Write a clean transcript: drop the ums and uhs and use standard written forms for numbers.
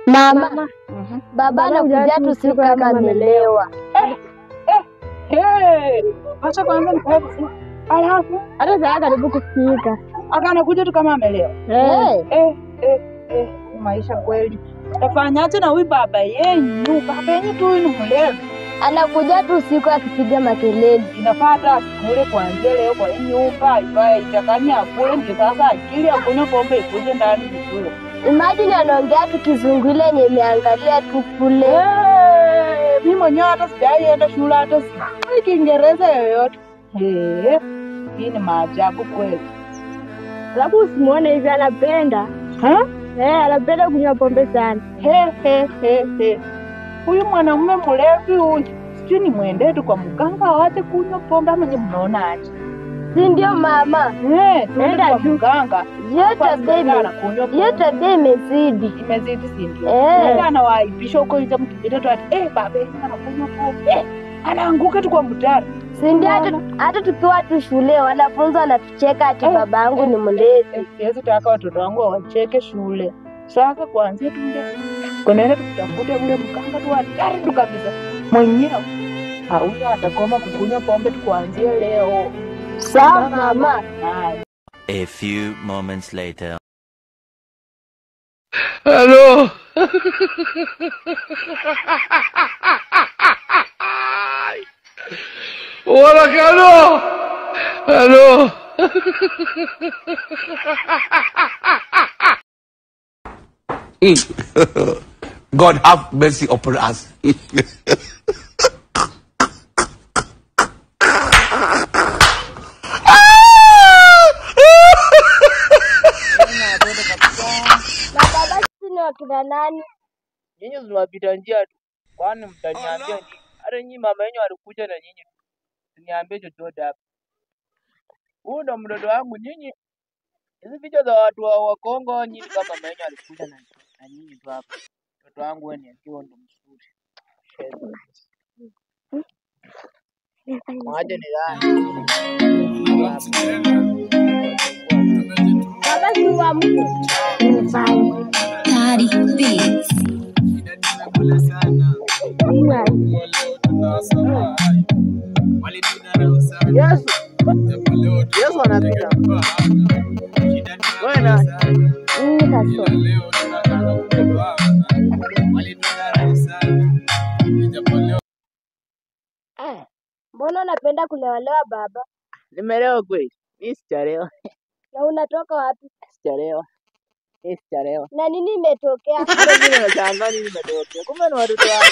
Mama, baba anakuja tu siku kama amelewa. Acha kwanza nikae. Alafu hata saa karibu kufika. Akanakuja tu kama amelewa. Maisha kweli. Tafanyaje na huyu baba yenu? Baba yenu tu ni mlevi. Anakuja tu siku akipiga makelele. Inafaa hata asikule kuanzia leo kwa hii nyumba, ifae itakani akule ndio sasa akili ya kunywa pombe ikuje ndani vizuri. Imagine anaongea tu kizungu ile yenye imeangalia tu kule. Mimi mwenyewe hata sijaienda shule hata sijui Kiingereza yoyote. Hii ni maajabu kweli. Alafu usimuone hivi anapenda. Anapenda kunywa pombe sana. Huyu mwanamume mlevi huyu. Sijui ni muende tu kwa mganga aache kunywa pombe ama nyinyi mnaona aje? Si ndio mama? Nenda kwa mganga. Hiyo tabia imezidi. Imezidi si ndio? Nenda anawaaibisha huko nje mkipita tu ati baba anakunywa pombe. Anaanguka tu kwa mtaro. Si ndio hata tukiwa tu shule wanafunzi wanatucheka ati babangu ni mlevi. Siwezi taka watoto wangu wacheke shule. Sasa kuanzia tu ndio. Kunaenda tukutafute ule mganga tu hatari tu kabisa. Mwenyewe hauna atakoma kukunywa pombe tu kuanzia leo. Sawa mama. A few moments later. Hello. Wala hello. Hello. God have mercy upon us. Na baba sisi ni wakina nani? Nyinyi zinawapita njia tu. Kwani mtaniambia nini? Hata nyinyi mama yenu alikuja na nyinyi. Niambie chochote hapa. Huyu ndo mtoto wangu nyinyi. Hizi picha za watu wa Kongo nyinyi kama mama yenu alikuja na nyinyi tu hapa. Mtoto wangu wewe ni akiwa ndo mzuri. Mwaje ni gani? Baba si uamke. Party Beats. Yesu. Yesu anapita. Wewe nani? Mimi kaso. Mbona unapenda kulewalewa baba? Nimelewa kweli? Mimi sijalewa. Na unatoka wapi? Sijalewa. Mimi sijalewa. Na nini imetokea? Hata mimi nashangaa nini imetokea. Kumbe ni watoto wangu.